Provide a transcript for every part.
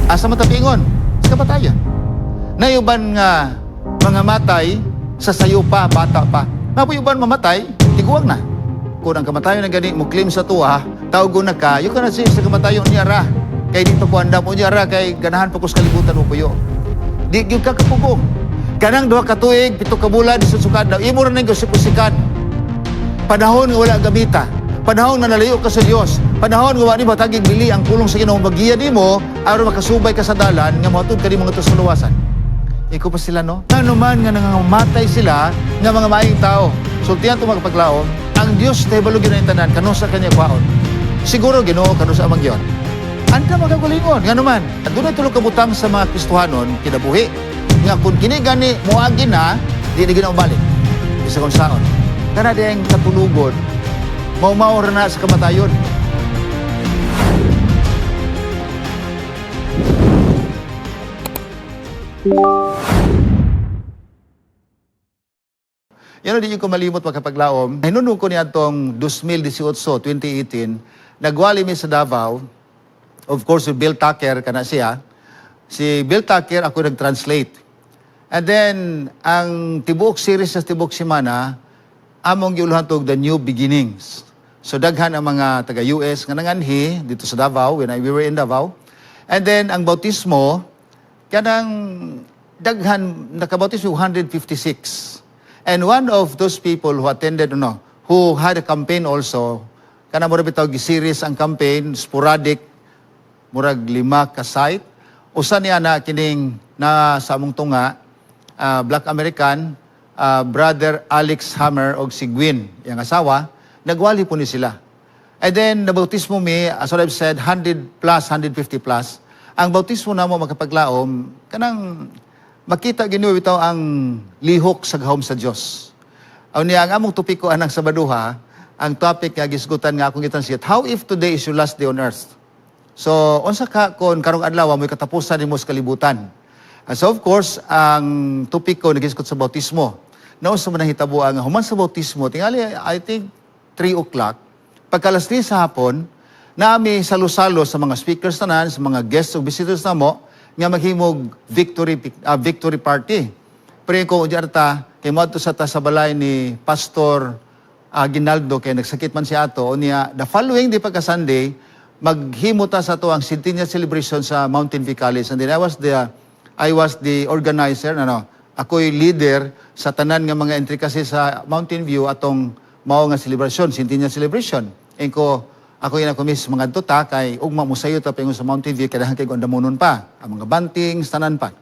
Asa man ta piingon? Sa kamatayon. Naay uban nga mga matay sa sayo pa, bata pa. Naa poy uban mamatay, tiguang na. Kung ang kamatayon na gani mo claim sa tuwa, tawgon na ka, you cannot say sa kamatayon niya ra. Kay di pa ko andam o niya ra, kay ganahan pa ko sa kalibutan o puyo. Di gyud ka kapugong. Kanang 2 ka tuig, 7 ka bulan, isusukan daw. Imo ra nang gusik-usikan. Panahon nga wala gamita. Panahon nga nalayo ka sa Dios. Panahon nga wa nimo hatagig bili ang pulong sa Ginoo magiya nimo aron makasubay ka sa dalan nga mohatod ka nimo ngadto sa luwasan. Iko pa sila, no? Ano man nga nangangamatay sila nga mga maayong tao. Sultihan to mga paglaom, ang Dios kahibalo gyud ang tanan kanus-a kaniya kuhaon. Siguro Ginoo kanus-a man gyud. Anda magagalingon, nga naman. Adunay tulo ka butang sa mga Kristohanon kinabuhi. Nga kung kini gani moagi na, di na gina balik. Bisa kung saon. Kana diyang katulugon, mao ra na sa kamatayon. Yan ang di ko malimot makapaglaom. Hinunong ko niya itong 2018, 2018, nagwali mi sa Davao. Of course, si Bill Tucker, kana siya. Si Bill Tucker, ako nag-translate. And then, ang tibuok series sa tibuok simana, among giuluhan tog The New Beginnings. So daghan ang mga taga-US nga nanganhi dito sa Davao, when we were in Davao. And then, ang bautismo, kanang daghan, nakabautismo 156. And one of those people who attended, no, who had a campaign also, kana mura bitaw series ang campaign, sporadic, murag lima ka site. Usa niya na kining na sa among tunga, Black American, Brother Alex Hammer og si Gwen, iyang asawa, nagwali po ni sila. And then, nabautismo mi, as what I've said, 100 plus, 150 plus. Ang bautismo namo makapaglaom, kanang makita gyud bitaw ang lihok sa gahom sa Dios. Aw niya ang among topiko anang Sabaduha, ang topic nga gisgutan nga akong gitranslate, "How if today is your last day on earth?" So, unsa ka kung karong adlaw mo'y katapusan nimo sa kalibutan? And so of course, ang topiko nagisgot sa bautismo. Naunsa man nahitabo ang human sa bautismo, tingali I think 3 o'clock, pagka alas 3 sa hapon, nami salo-salo sa mga speakers tanan, sa mga guests o visitors namo, nga maghimog victory party. Pero ko unya ta kay moadto sa ta sa balay ni Pastor Ginaldo kay nagsakit man si ato unya the following day pagka Sunday maghimo ta sa ato ang centennial celebration sa Mountain View College, and then I was the organizer, ano, ako'y leader sa tanan nga mga intricacy sa Mountain View atong mao nga celebration, centennial celebration. Ingko ako yun ako miss mga ta kay ugma musayo ta paingon sa Mountain View kay daghan kay andamonon pa ang mga bantings tanan pa.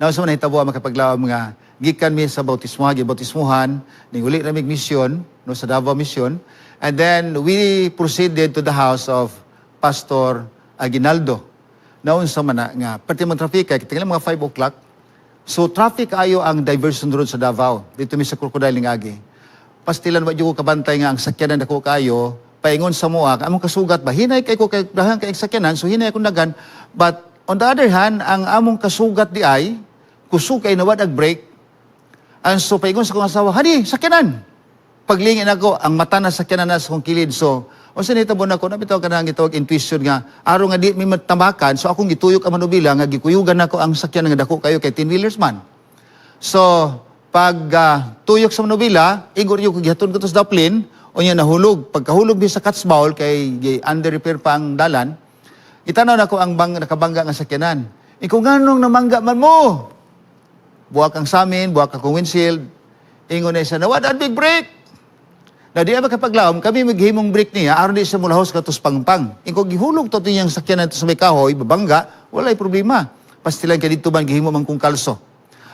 Now, sa mga nahitabo makapaglaom nga gikan mi sa bautismo, gibautismuhan, ning uli ra mig mission, no, sa Davao Mission. And then we proceeded to the house of Pastor Aguinaldo. Naunsa man na nga pati man traffic kay tingnan mga 5 o'clock. So traffic ayo ang diversion road sa Davao. Dito mi sa Crocodile ng agi. Pastilan wa jud ko kabantay nga ang sakyanan dako kayo paingon sa moa, among kasugat ba, hinay kay ko kay dahan kay sakyanan, so hinay akong dagan, but on the other hand ang among kasugat di ay kusog kay nawad ag brake. And so paingon sa akong asawa, "Honey, sakyanan." Paglingin ako, ang mata na sakyanan na sa akong kilid. So unsa nitabo nako na bitaw kanang gitawag intuition nga aron nga di mi matamakan, so akong gituyok ang manubila nga gikuyugan nako ang sakyanan nga dako kayo kay 10 wheelers man. So, pag tuyok sa manubila, igor yung gihaton ko to sa daplin, o niya nahulog. Pagkahulog mi sa cat's bowl, kay under repair pa ang dalan, itanaw nako ang bang, nakabangga nga sakyanan. Ikaw nganong namangga man mo? Buwak ang samin, buwak akong windshield. Ingon na siya, "Nawad ang big brake." Na di makapaglaom, kami maghimong brake niya, aron di siya mulahos katos pangpang. Ingko gihulog to niyang sakyanan to sa may kahoy, babangga, walay problema. Pastilan kay dito man gihimo man kung kalso.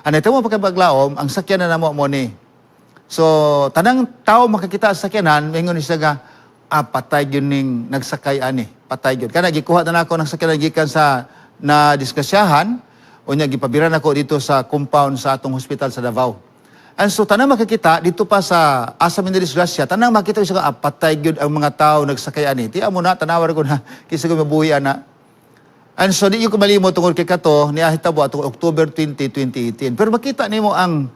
Ano ito mo pagkapaglaom, ang sakyanan na mo mo ni. So, tanang tao makakita sa sakyanan, maingon siya nga, "Ah, patay yun ning nagsakay ani. Patay yun." Kana, gikuha na nako ng sakyanan gikan sa na disgrasyahan, o niya, gipabira nako dito sa compound sa atong hospital sa Davao. And so, tanang makakita, dito pa sa asa mi disgrasya, tanang makita siya, "Ah, patay yun ang mga tao nagsakay ani." Tiya mo na, tanawar ko na, kisa ko mabuhi ana. And so, di yung kumalimot tungkol kay kato, niya hitabo atong October 20, 2018. Pero makita nimo ang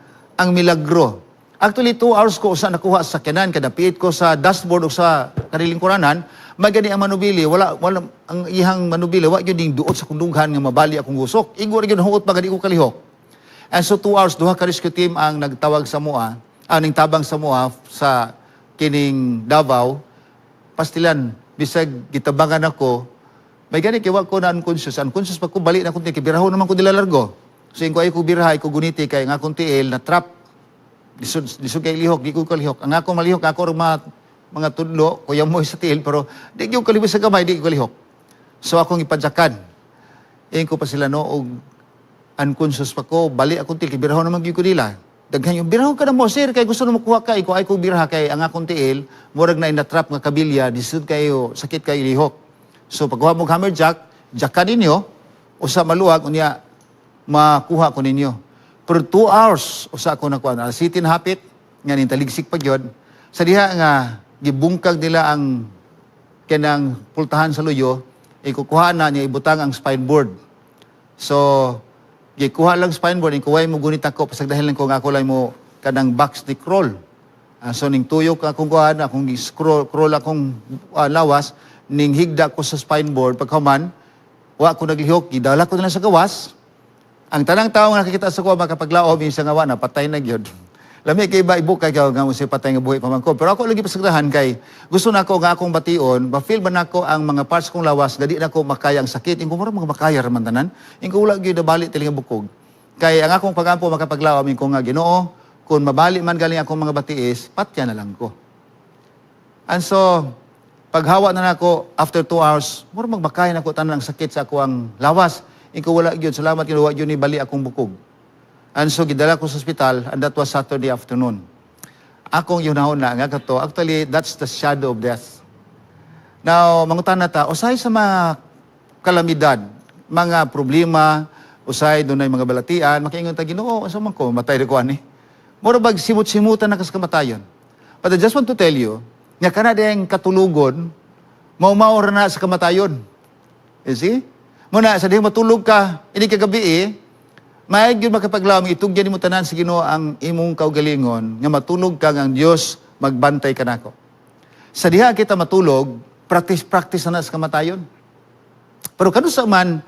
milagro. Actually, 2 hours ko usa nakuha sa sakyanan, kada piit ko sa dashboard o sa karilingkuranan, Magani ang manubili, wala wala ang ihang manubili, wa gyud ning duot sa kong dughan nga mabali akong gusok. Igo ra gyud huot pa gani ko kalihok. And so 2 hours, duha ka rescue team ang nagtawag sa mua, ang ning tabang sa mua sa kining Davao. Pastilan, bisag gitabangan ako, may gani kay wa ko na unconscious. Unconscious pa ko, bali na akong tiil, birahon naman ko dila largo. So ingon ko ay ko biraha, ko guniti kay nga akong tiil na trap. Lisod, lisod kay lihok, di ko kalihok. Ang ako malihok, ako ra mga tudlo, kuya mo sa tiil, pero di ko kalihok sa gamay, di ko kalihok. So akong ipadyakan. Ingon ko pa sila no, og unconscious pa ko, bali akong tiil, kay birahon naman gyud ko nila. Daghan yung birahon ka na mo, sir, kay gusto na mo kuha ka, iko ay ko biraha kay ang akong tiil, murag na inatrap nga kabilya, lisod kayo, sakit kayo lihok. So pagkuha mo hammer jack, jack ka ninyo, usa maluwag, unya makuha ko ninyo. Pero 2 hours, usa ako nakuha. Alas 7 na hapit, nga ning taligsik pa gyud. Sa diha nga, gibungkag nila ang kanang pultahan sa luyo, ikukuha na niya ibutang ang spine board. So, gikuha lang spine board, ikuway mo gunit ako, pasagdahin lang ko nga ako lang mo kanang box ni crawl. So, ning tuyok akong kuhan, akong scroll, crawl akong lawas, ning higda ko sa spine board, pagkaman, wa ko naglihok, gidala ko na lang sa gawas. Ang tanang tao nga nakikita sa ko makapaglaom, isa nga wa na patay na gyud. Lami kay ba ibukay kay nga mo siya patay nga buhi pa man ko. Pero ako lagi pasagdahan kay gusto nako nga akong bation, ba-feel ba nako ang mga parts kong lawas, nga di nako makaya ang sakit. Ingon mura mga makaya ra man tanan. Ingon wala gyud nabali tiling nga bukog. Kay ang akong pagampo makapaglaom, ingon nga, "Ginoo, kung mabali man galing akong mga batiis, patya na lang ko." And so, paghawa na nako after 2 hours, mura magmakaya nako tanan ang sakit sa ako ang lawas. Ingon wala gyud, salamat Ginoo, wa gyud ni bali akong bukog. And so gidala ko sa ospital and that was Saturday afternoon. Akong yunahon na nga kato, actually that's the shadow of death. Now, mangutana ta, usahay sa mga kalamidad, mga problema, usahay dunay mga balatian, makaingon ta, "Ginoo, asa man ko, matay ko ani." Mura bag simot-simutan na kas kamatayon. But I just want to tell you, nga kana diyang katulugon, mao ra na sa kamatayon. You see? Muna, sa dihang matulog ka, ini kagabi eh, may gyud makapaglaom, itugyan nimo tanan sa Ginoo ang imong kaugalingon, nga matulog ka nga ang Dios magbantay kanako. Sa diha kita matulog, practice practice na na sa kamatayon. Pero kanusa man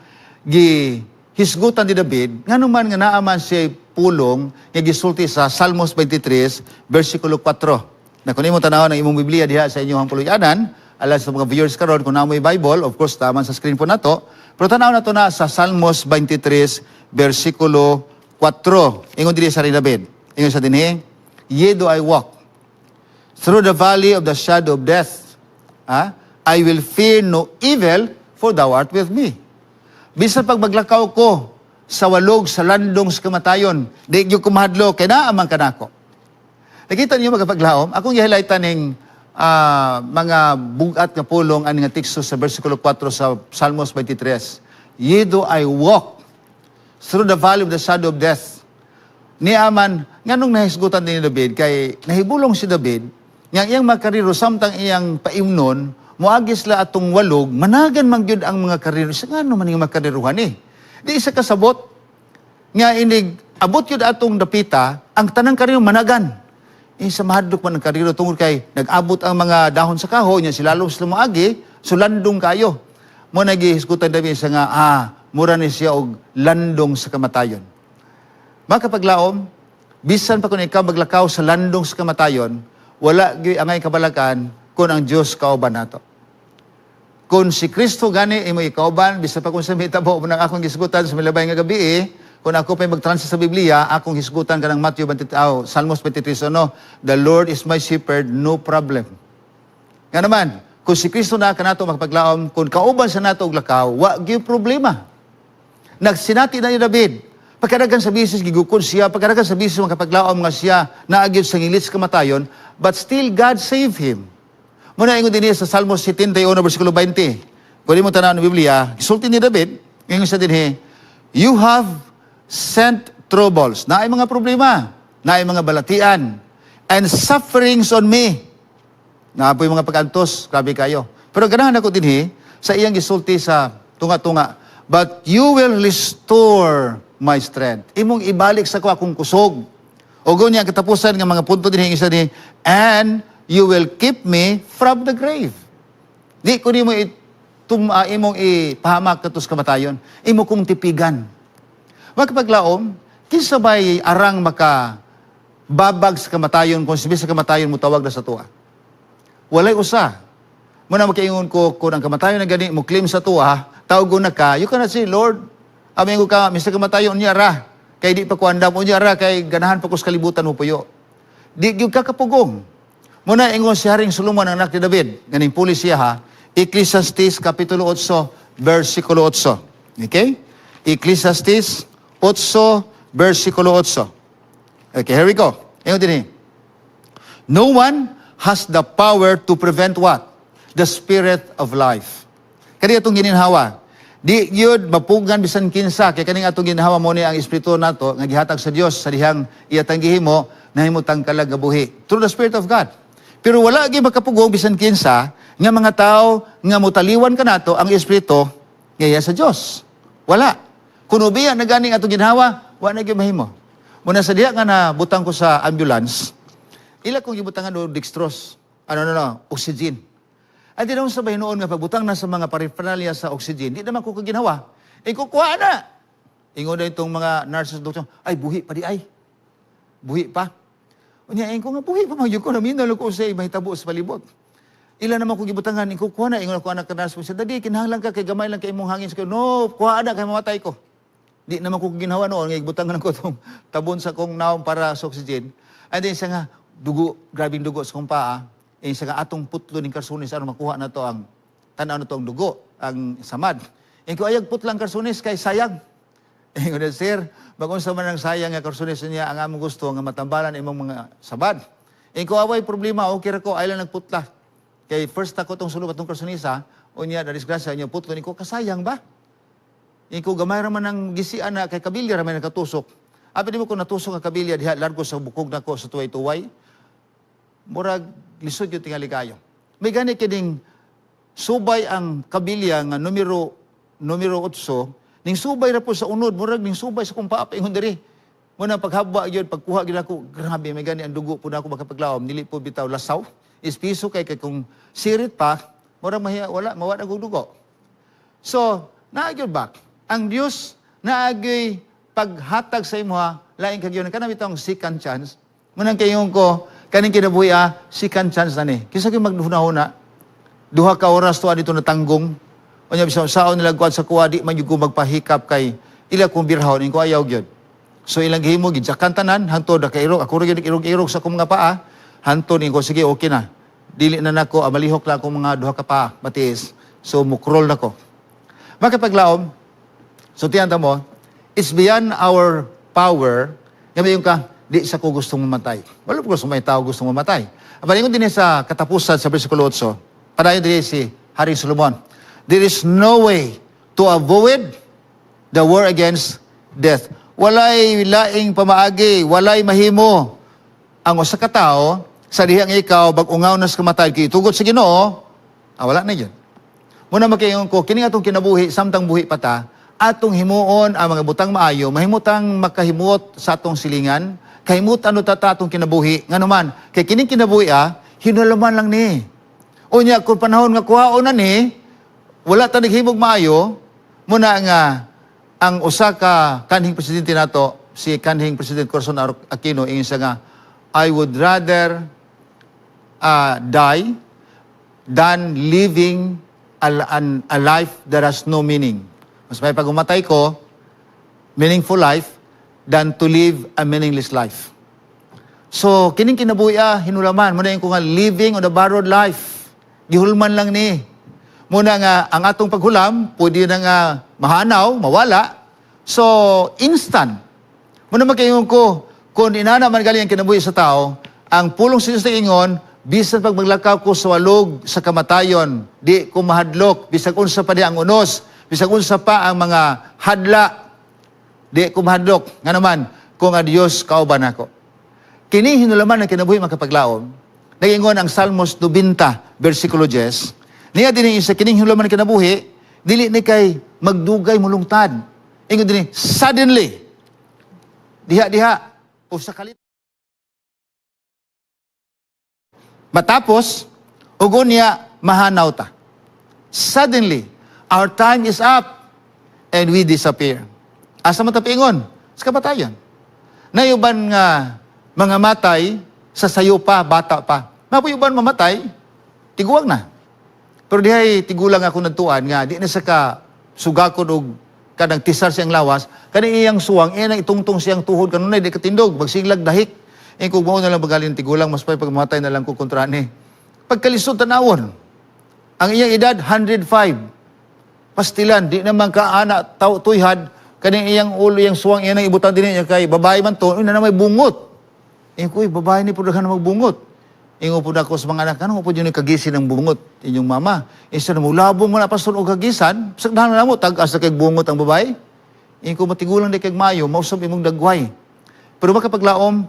gi hisgutan ni David, ngano man nga naa man siya pulong nga gisulti sa Salmos 23 versikulo 4. Na kung imo tanawon ang imong Biblia diha sa inyong puluyanan, alas sa mga viewers karon kung naa mo'y Bible, of course taman sa screen po nato, pero tanaw nato na sa Salmos 23 versikulo 4. Ingon diri sa David. Ingon sa dinhi, "Yea, though I walk through the valley of the shadow of death, I will fear no evil, for thou art with me." Bisan pag maglakaw ko sa walog sa landong sa kamatayon, di gyud ko mahadlok kay naa man kanako. Nakita niyo magkapaglaom, akong i-highlightan ning mga bugat nga pulong ani nga teksto sa versikulo 4 sa Salmos 23. "Yea, though I walk through the valley of the shadow of death." Niaman, nganong nahisgutan din ni David, kay nahibulong si David, nga ang iyang mga kariro, samtang iyang paimnon, moagi sila atong walog, managan man gyud ang mga kariro. Sa ngano man yung mga kariruhan eh? Di isa kasabot, nga inig, abot yun atong dapita, ang tanang kariro managan. Eh, sa mahadlok man ang kariro tungod kay nag-abot ang mga dahon sa kahoy niya sila sila moagi, so landong kayo. Mo nagihisgutan David sa nga mura ni siya og landong sa kamatayon. Makapaglaom, bisan pa kung ikaw maglakaw sa landong sa kamatayon, wala gyud angay kabalakan kung ang Dios kauban nato. Kung si Kristo gani imo ikauban, bisan pa kung sa mitabo mo nang akong gisgutan sa milabay nga gabi eh, kung ako pa'y mag-translate sa Biblia, akong hisgutan kanang Matthew 23, oh, Salmos 23, ano, "The Lord is my shepherd, no problem." Nga naman, kung si Kristo na kanato makapaglaom, kung kauban sa nato og lakaw, wa gyud problema. Nagsinati na ni David, pagkadagan sa bisis, gigukod siya, pagkadagan sa bisis, makapaglaom nga siya, naagid sa ngilit sa kamatayon, but still God save him. Muna ingon din niya sa Salmos 71, versikulo 20. Kung di mo tanaw ng Biblia, gisulti ni David, ingon sa dinhi, "You have sent troubles." Naay mga problema, naay mga balatian, "and sufferings on me." Naa po'y mga pag-antos, grabe kayo. Pero ganahan ako dinhi sa iyang gisulti sa tunga-tunga, "But you will restore my strength." Imong ibalik sa ko akong kusog. O niya ang katapusan nga mga punto dinhi isa ni, "And you will keep me from the grave." Di ko nimo imong ipahamak katus kamatayon. Imo kong tipigan. Magpaglaom, kinsa bay arang maka babag sa kamatayon kung sibi sa kamatayon mo tawag na sa tuwa? Walay usa. Muna makaingon ko, kung ang kamatayon na gani mo claim sa tuwa, tawag na ka, you cannot say, "Lord, amin ko ka, Mr. Kamatayon, unya ra. Kay di pa ko andam, unya ra, kay ganahan pa ko sa kalibutan mo puyo." Di gyud ka kapugong. Muna ingon si Haring Solomon, ang anak ni David, ganing puli siya ha, Ecclesiastes Kapitulo 8, versikulo 8. Okay? Ecclesiastes 8, versikulo 8. Okay, here we go. Ingon din eh. No one has the power to prevent what? The spirit of life. Kani atong gininhawa. Di gyud mapugan bisan kinsa kay kaning atong ginhawa mo ni ang espiritu nato nga gihatag sa Dios sa dihang iyatang gihimo nahimo tang kalag nga buhi through the Spirit of God. Pero wala gyud makapugong bisan kinsa nga mga tao nga mutaliwan kanato ang espiritu nga iya sa Dios. Wala. Kung ubiya na ganing atong ginhawa, wa na gyud mahimo. Muna sa diha nga nabutang ko sa ambulance, ila kong gibutangan og dextrose. Ano no no, oxygen. At di naman sa noon nga pagbutang na sa mga paraphernalia sa oxygen, di naman ko kaginawa. Eh kukuha na. Ingon na itong mga nurses, doctor, "Ay, buhi pa di ay. Buhi pa." Unya, ingon ko nga, buhi pa man ko, naminaw ko sa mahitabo sa palibot. Ila naman ko gibutangan, ingon kuha na, ingon ako anak ka nurse ko, "Dadi, kinahanglan ka, kay gamay lang kay imong hangin." Ko, "No, kuha na, kay mamatay ko." Di naman ko ginawa noon, nga gibutangan ko itong tabon sa kong naong para sa oxygen. And then siya nga, dugo, grabing dugo sa kong paa. Eh, siya nga atong putlo ning karsunis, ano makuha na to ang, tanaw na to ang dugo, ang samad. Eh, ko ayag putlang karsunis, kay sayang. Eh, ngunit, "Sir, magunsa man ang sayang nga karsunis niya, ang among gusto nga matambalan imong mga sabad." Eh, ko away problema, okay ra ko, ay lang nagputla. Kay first ako tong sulod atong karsunisa, unya, na disgrasya niya, putlo ni ko, kasayang ba? Iko gamay ra man ang gisian na kay kabilya ra man nakatusok. Abi nimo kung natusok ang kabilya diha largo sa bukog nako sa tuway-tuway. Murag lisod yung tingali kayo. May gani kining subay ang kabilya nga numero numero 8 ning subay ra po sa unod, murag ning subay sa kong paa paingon diri. Muna paghabwa gyud, pagkuha gyud ako, grabe may gani ang dugo po na ako makapaglaom, dili po bitaw lasaw. Ispiso kay kay kung sirit pa, murag mahiya wala mawa na dugo. So, naagyo ba? Ang Dios naagyoy paghatag sa imo ha, lain kag yun. Kana bitong second chance. Munang kayon ko, kaning kinabuhi ah, second chance na ni. Kinsa kay maghuna-huna, 2 ka oras to dito natanggong. Unya bisan saon nila kuan sa kuwa, di man jud ko magpahikap kay ila kong birhaon ko ayaw gyud. So ilang gihimo gidyakan tanan hangtod nakairog ako ra gyud irog-irog sa akong mga paa. Hantod ko sige okay na. Dili na nako ah, malihok lang akong mga duha ka paa matiis. So mukrol na ko. Makapaglaom, so tiyan mo, it's beyond our power. Nga yung ka, di sa ko gustong mamatay. Wala po gusto may tao gustong mamatay. Ang ingon din sa katapusan sa versikulo 8, padayon din si Hari Solomon, there is no way to avoid the war against death. Walay laing pamaagi, walay mahimo ang usa ka tawo sa dihang ikaw bag-ungaw na sa kamatay kay tugot sa Ginoo, ah, wala na yun. Muna makaingon ko, kini atong kinabuhi, samtang buhi pa ta, atong himuon ang mga butang maayo, mahimutang makahimuot sa atong silingan, kahimut ano ta ta atong kinabuhi. Ngano man, kay kining kinabuhi ah, hinulaman lang ni. Unya, kung panahon nga kuhaon na ni, wala ta naghimog maayo, muna nga ang usa ka kanhing presidente nato, si kanhing President Corazon Aquino, ingon siya nga, "I would rather die than living a life that has no meaning." Mas may pag umatay ko, meaningful life, than to live a meaningless life. So, kining kinabuhi ah, hinulaman. Muna yung ko nga living on a borrowed life. Gihulman lang ni. Muna nga, ang atong paghulam, pwede na nga mahanaw, mawala. So, instant. Muna makaingon ko, kung inana man galing ang kinabuhi sa tao, ang pulong sa Diyos na ingon, bisan pag maglakaw ko sa walog sa kamatayon, di ko mahadlok, bisag unsa pa di ang unos, bisag unsa pa ang mga hadla, di ko mahadlok. Nga naman, kung ang Diyos kauban ako. Kini hinulaman ang kinabuhi makapaglaom. Nagingon ang Salmos 90, versikulo 10. Niya din isa kining hinulaman ang kinabuhi, dili ni kay magdugay mulungtad. Ingon din suddenly. Diha-diha o sa kalit. Matapos, ugon niya mahanaw ta. Suddenly, our time is up and we disappear. Asa man ta piingon? Sa kamatayon. Naay uban nga mga matay sa sayo pa, bata pa. Naa poy uban mamatay, tiguang na. Pero dihay tigulang ako nagtuan nga di na sa ka sugakon og kanang tisar siyang lawas, kani iyang suwang iya nang itungtong siyang tuhod kanunay di katindog, magsiglag dahik. Eh kung mao na lang magaling tigulang, mas pay pag mamatay na lang ko kontra ni. Pagkalisod tanawon, ang iyang edad 105. Pastilan, di naman ka ana tao tuyhad kaning iyang ulo, iyang suwang iya nang ibutan din niya kay babae man to, na may bungot. Eh kuy, babae ni pud na magbungot. Ingon pud ako sa mga anak, ano po yun kagisin ng bungot inyong mama? Isa na mo, labong mo na, pastor, og kagisan, sakdahan na mo, tag-as na kay bungot ang babae. Ingon ko, matigulang di kay mayo, mausab imong dagway. Pero makapaglaom,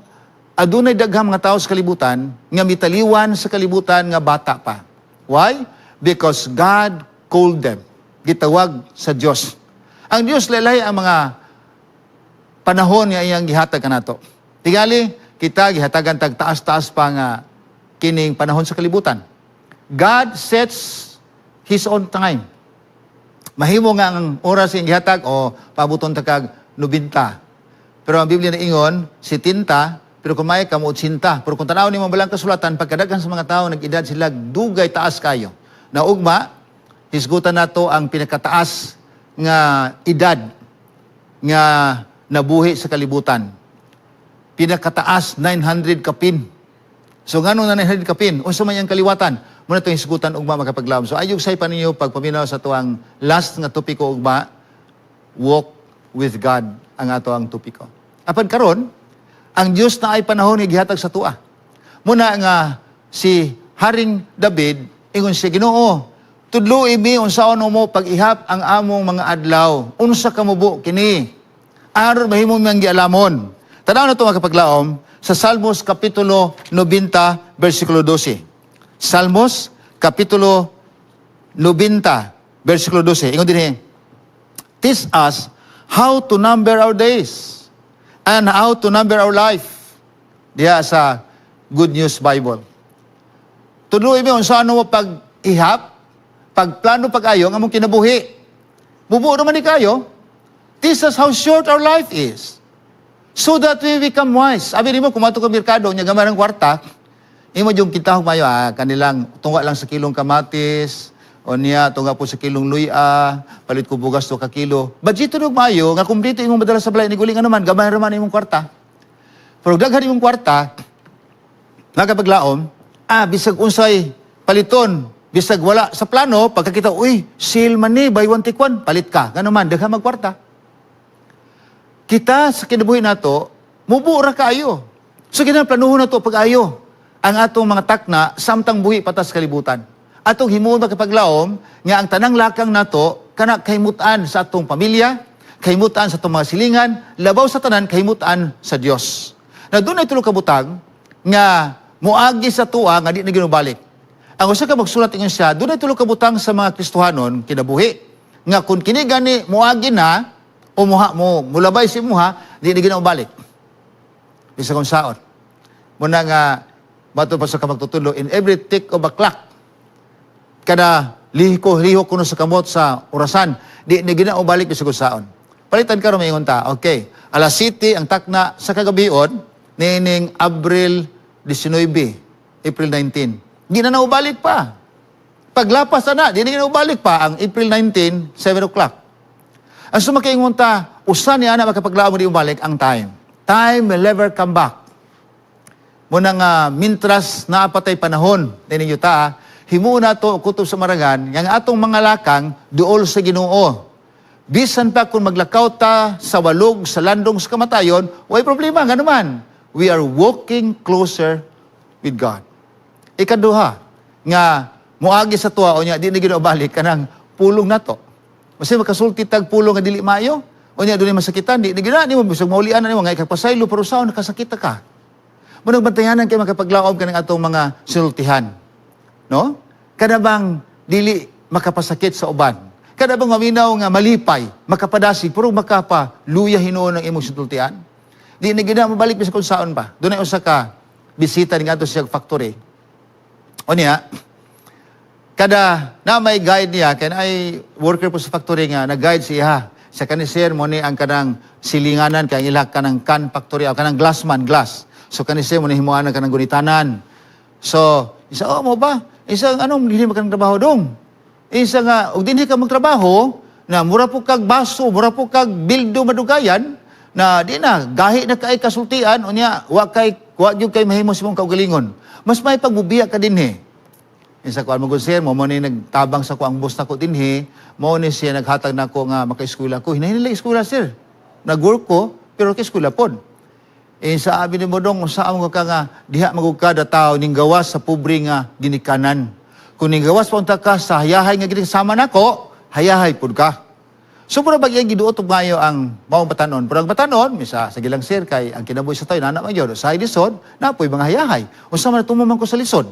adunay daghang mga tao sa kalibutan nga mitaliwan sa kalibutan nga bata pa. Why? Because God called them. Gitawag sa Dios. Ang Dios lalay ang mga panahon nga iyang gihatag kanato. Tingali, kita gihatagan tag taas-taas pa nga kining panahon sa kalibutan. God sets His own time. Mahimo nga ang oras iyang gihatag o pabuton ta kag 90. Pero ang Biblia na ingon, 70, pero kung may ka mo 80. Pero kung tanaw nimo balang kasulatan, pagkadaghan sa mga tao nag-edad sila dugay taas kayo. Na ugma, hisgutan nato ang pinakataas nga edad nga nabuhi sa kalibutan. Pinakataas, 900 kapin. So ngano na 900 kapin? Unsa man iyang kaliwatan? Muna itong hisgutan ugma, makapaglaom. So ayog say pa ninyo pagpaminaw sa tuang last nga topiko ugma, walk with God ang ato ang topiko. Apan karon, ang Dios na ay panahon nga gihatag sa tua. Muna nga si Haring David ingon siya, "Ginoo, tudloi mi unsaon mo pag-ihap ang among mga adlaw. Unsa ka mubo kini? Aron mahimo mi ang gialamon." Tanaw na ito, mga kapaglaom, sa Salmos Kapitulo 90, versikulo 12. Salmos Kapitulo 90, versikulo 12. Ingon din, "Teach us how to number our days and how to number our life." Diha sa Good News Bible. Tudloi mi unsa ano mo pag-ihap, pagplano pag-ayo ang among kinabuhi. Mubo naman ni kayo. Teach us how short our life is, so that we become wise. Abi nimo kung ka merkado, nya gamay ang kwarta, imo yung kitahog mayo, kanilang tungga lang sa kilong kamatis, o niya tungga po sa kilong luya, palit ko bugas to ka kilo. Budget og mayo nga kumpleto imong madala sa balay ni guling naman, gamay ra man imong kwarta. Pero daghan imong kwarta, nakapaglaom, bisag unsay paliton, bisag wala sa plano, pagkakita, "Uy, sale man ni, buy one take one," palit ka. Gano man, daghan magkwarta. Kita sa kinabuhi nato, mubo ra kaayo. So kinahanglan planuhon nato pag-ayo ang atong mga takna samtang buhi pa ta sa kalibutan. Atong himuon, makapaglaom, nga ang tanang lakang nato kana kahimutan sa atong pamilya, kahimutan sa atong mga silingan, labaw sa tanan kahimutan sa Dios. Na dunay tulo ka butang nga muagi sa tuwa nga di na ginubalik. Ang usa ka magsulat, ingon siya, dunay tulo ka butang sa mga Kristohanon kinabuhi nga kung kini gani muagi na o muha mo mulabay si muha, di na ginubalik. Bisa kung saon. Muna nga mato pa sa kamagtutudlo, in every tick of a clock, kada lihiko lihok kuno sa kamot sa orasan, di ni ginaubalik bisag saon. Palitan karon maingon ta, okay. Alas 7 ang takna sa kagabion niining Abril 19, April 19. Di na naubalik pa. Paglapas na, di na naubalik pa ang April 19, 7 o'clock. Ang sumakaingon ta, usa ni ana, makapaglaom, di ubalik ang time. Time will never come back. Muna nga mintras naa pa tay panahon ninyo ta, himuon nato kutob sa marangan nga ang atong mga lakang duol sa Ginoo. Bisan pa kung maglakaw ta sa walog sa landong sa kamatayon, way problema nga naman. We are walking closer with God. Ikaduha nga muagi sa tuwa o nya di na Ginoo balik kanang pulong nato. Kasi makasulti tag pulong nga dili maayo. O nya dunay masakitan, di na gina nimo bisag maulian na nimo nga ikapasaylo pero saon nakasakit ka. Munang bantayanan kay makapaglaom ka ng atong mga sinultihan. No? Kada bang dili makapasakit sa uban? Kada bang maminaw nga malipay, makapadasig, pero makapaluya hinuon ng imong sinultian? Di na gina mabalik bisag kung saon pa. Dunay usa ka bisita ni ngadto siya factory. O niya, Kada na may guide niya, kay ay worker po sa factory nga, nag-guide siya. Sa kani, sir, mo ni ang kanang silinganan, kay ang ila kanang can factory, o kanang glassman, glass. So kani, sir, mo ni himuan ang kanang gunitanan. So, isa, oh, mo ba? Isa, anong hindi mo kanang trabaho dong? Isa nga, og dinhi ka magtrabaho, na mura po kag baso, mura po kag bildo madugayan, na di na, gahi na kay kasultian, unya, wa gyud kay mahimo sa imong kaugalingon. Mas may pagbubiya ka dinhi. Isa ko, mo, sir, mo ni nagtabang sa ko ang boss nako dinhi, mo ni siya naghatag nako nga maka-eskwela ko. Hinahin nila eskwela, sir. Nag-work ko, pero ka-eskwela pod. Eh, sa abi ni mo dong, unsa mo ka nga diha magug ka da tao ning gawas sa pobre nga ginikanan. Kung ning gawas pa unta ka sa hayahay nga ginikasama nako, hayahay pud ka. So mura bag iyang giduot og maayo ang maong batanon. Pero ang batanon, misa, sige lang, sir, kay ang kinabuhi sa tayo, nana man yun, sa lisod, napoy mga hayahay. Unsa man tumo man ko sa lisod.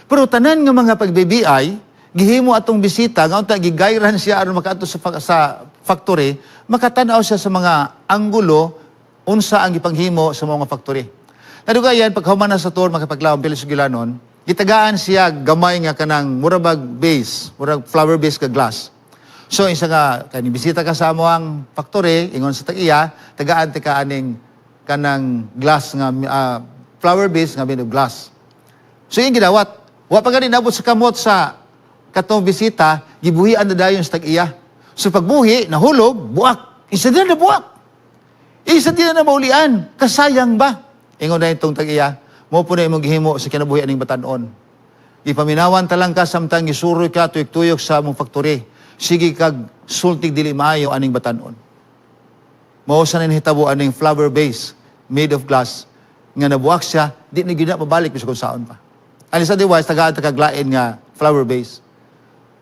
Pero tanan nga mga pagbibiay, gihimo atong bisita, nga unta gigayran siya aron makaadto sa factory, makatanaw siya sa mga anggulo unsa ang gipanghimo sa mga factory. Nadugayan, paghuman na sa tour, makapaglaom Pilis Gilanon, gitagaan siya gamay nga kanang murabag base, murag flower base ka glass. So isa nga kani bisita ka sa amo ang factory, ingon sa tag-iya, tagaan ti ka aning kanang glass nga flower base nga made of glass. So yung gidawat, wa pa gani nabot sa kamot sa katong bisita, gibuhian na dayon sa tag-iya. So pagbuhi, nahulog, buak. Isa din na buak. Isa din na maulian. Kasayang ba? Ingon na itong tag-iya, mo po na imong gihimo sa kinabuhi aning batanon. Ipaminawan ta lang ka samtang gisuroy ka tuyok-tuyok sa among factory. Sige kag sultig dili maayo aning batanon. Mao sa nahitabo aning flower vase made of glass nga nabuak siya, di na gyud na mabalik bisag kung saon pa. Alis otherwise, tagaan ta kaglain nga flower vase.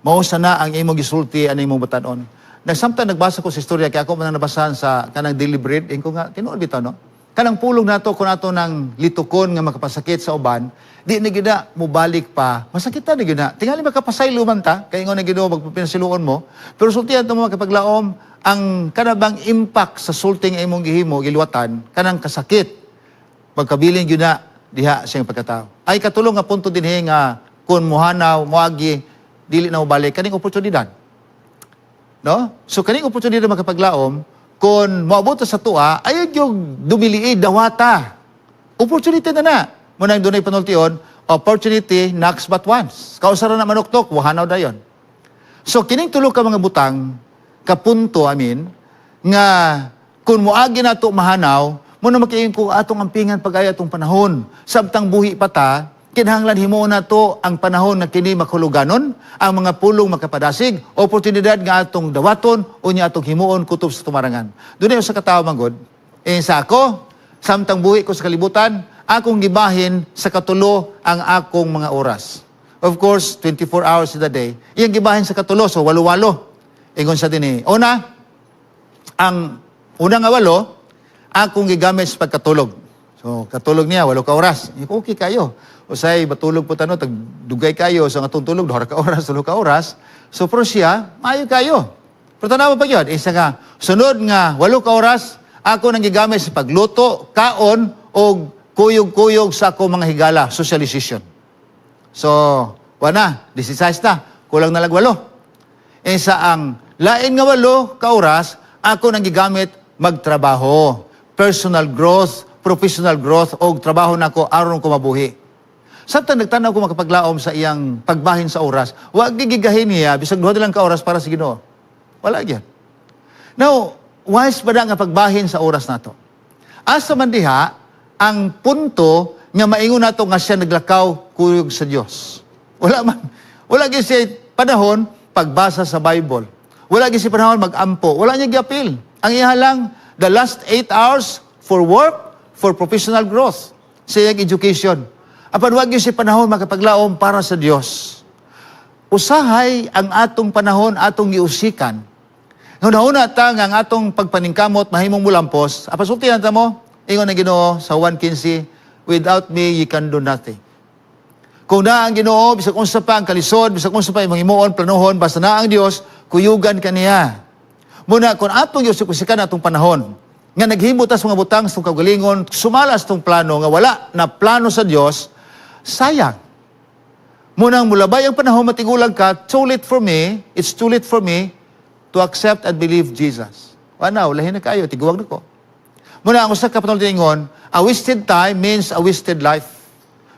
Mao sa na ang imong gisulti aning imong batanon. Nagsamtang nagbasa ko sa istorya kay ako man ang nabasahan sa kanang Daily Bread, ingon ko nga tinuod bitaw, no. Kanang pulong nato kung ato nang litukon nga makapasakit sa uban, di na gyud na mobalik pa. Masakit na gyud na. Tingali makapasaylo man ta, kay ingon na Ginoo magpapinasiluon mo. Pero sultihan to mo, makapaglaom ang kanabang impact sa sulting imong gihimo giluwatan kanang kasakit pagkabilin gyud na diha sa iyang pagkatao. Ay katulong nga punto dinhi nga kung muhanaw, moagi, dili na mobalik kaning oportunidad. No? So kaning oportunidad, makapaglaom, kung moabot sa tuwa, ay yung dumiliid, dawata. Opportunity na na. Muna yung dunay panultion, opportunity knocks but once. Kausara na manuktok, wahanaw dayon. So kining tulo ka mga butang, kapunto, I mean, nga kung moagi na to mahanaw, mo na makiing ko atong ampingan pag-ayo atong panahon. Samtang buhi pa ta, kinahanglan himuon na to ang panahon na kini makuluganon, ang mga pulong makapadasig, oportunidad nga atong dawaton, unya atong himuon kutob sa tumarangan. Doon sa katao manggod, eh sa ako, samtang buhi ko sa kalibutan, akong gibahin sa katulo ang akong mga oras. Of course, 24 hours in a day. Iyang gibahin sa katulo, so walo-walo. Ingon sa dinhi. Una, ang unang nga 8, akong gigamit sa pagkatulog. So, katulog niya, 8 ka oras. Eh, okay kayo. Usay, matulog po tano, tag dugay kayo, so ang atong tulog, 2 ka oras, 3 ka oras. So, pero siya, maayo kayo. Pero tanawa pa yun, isa nga, sunod nga, 8 ka oras, ako nang gigamit sa pagluto, kaon, o kuyog-kuyog sa ako mga higala, socialization. So, wana, 16 na, kulang na lang 8. Eh sa ang lain nga 8 ka oras, ako nang gigamit magtrabaho. Personal growth, professional growth, o trabaho nako aron ko mabuhi. Samtang nagtanaw ko, makapaglaom, sa iyang pagbahin sa oras, wa gigigahin niya, bisag 2 lang ka oras para sa Ginoo. Wala gyud. Now, wise ba na nga pagbahin sa oras nato? Asa man diha ang punto nga maingon nato nga siya naglakaw kuyog sa Dios? Wala man. Wala gyud siya panahon pagbasa sa Bible. Wala gyud siya panahon magampo. Wala niya giapil. Ang iya lang, the last 8 hours for work, for professional growth, sa iyang education. Apan wa gyud siya panahon, makapaglaom, para sa Dios. Usahay ang atong panahon atong giusikan. Hunahuna ta nga ang atong pagpaningkamot mahimong mulampos. Apan sultihan ta mo, ingon ang Ginoo sa 1:15, "Without me ye can do nothing." Kung naa ang Ginoo, bisag unsa pa ang kalisod, bisag unsa pa imong himuon, planuhon, basta naa ang Dios, kuyugan kaniya. Muna kung atong giusik-usikan atong panahon, nga naghimo ta sa mga butang sa kaugalingon, sumala sa atong plano nga wala na plano sa Dios, sayang. Munang mulabay ang panahon, matigulang ka, too late for me, it's too late for me to accept and believe Jesus. Wala, ulahin na kayo, tiguwag na ko. Muna ang usa ka panultihon, a wasted time means a wasted life.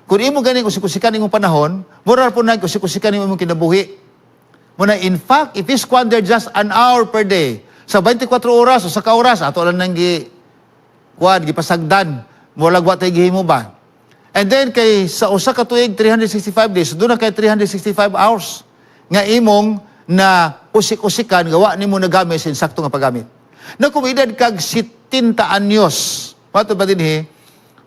Kung imo ganing usik-usikan imong panahon, mura po na usik-usikan imong kinabuhi. Muna, in fact, if you squander just an hour per day, sa 24 oras o sa ka oras, ato lang nang gi, kuan, gipasagdan, mulag wa tay gihimo ba? And then kay sa usa ka tuig 365 days, so doon na kay 365 hours nga imong na usik-usikan gawa nimo nagamit sa insakto nga paggamit. Na kung edad kag 70 anyos, mato ba dinhi?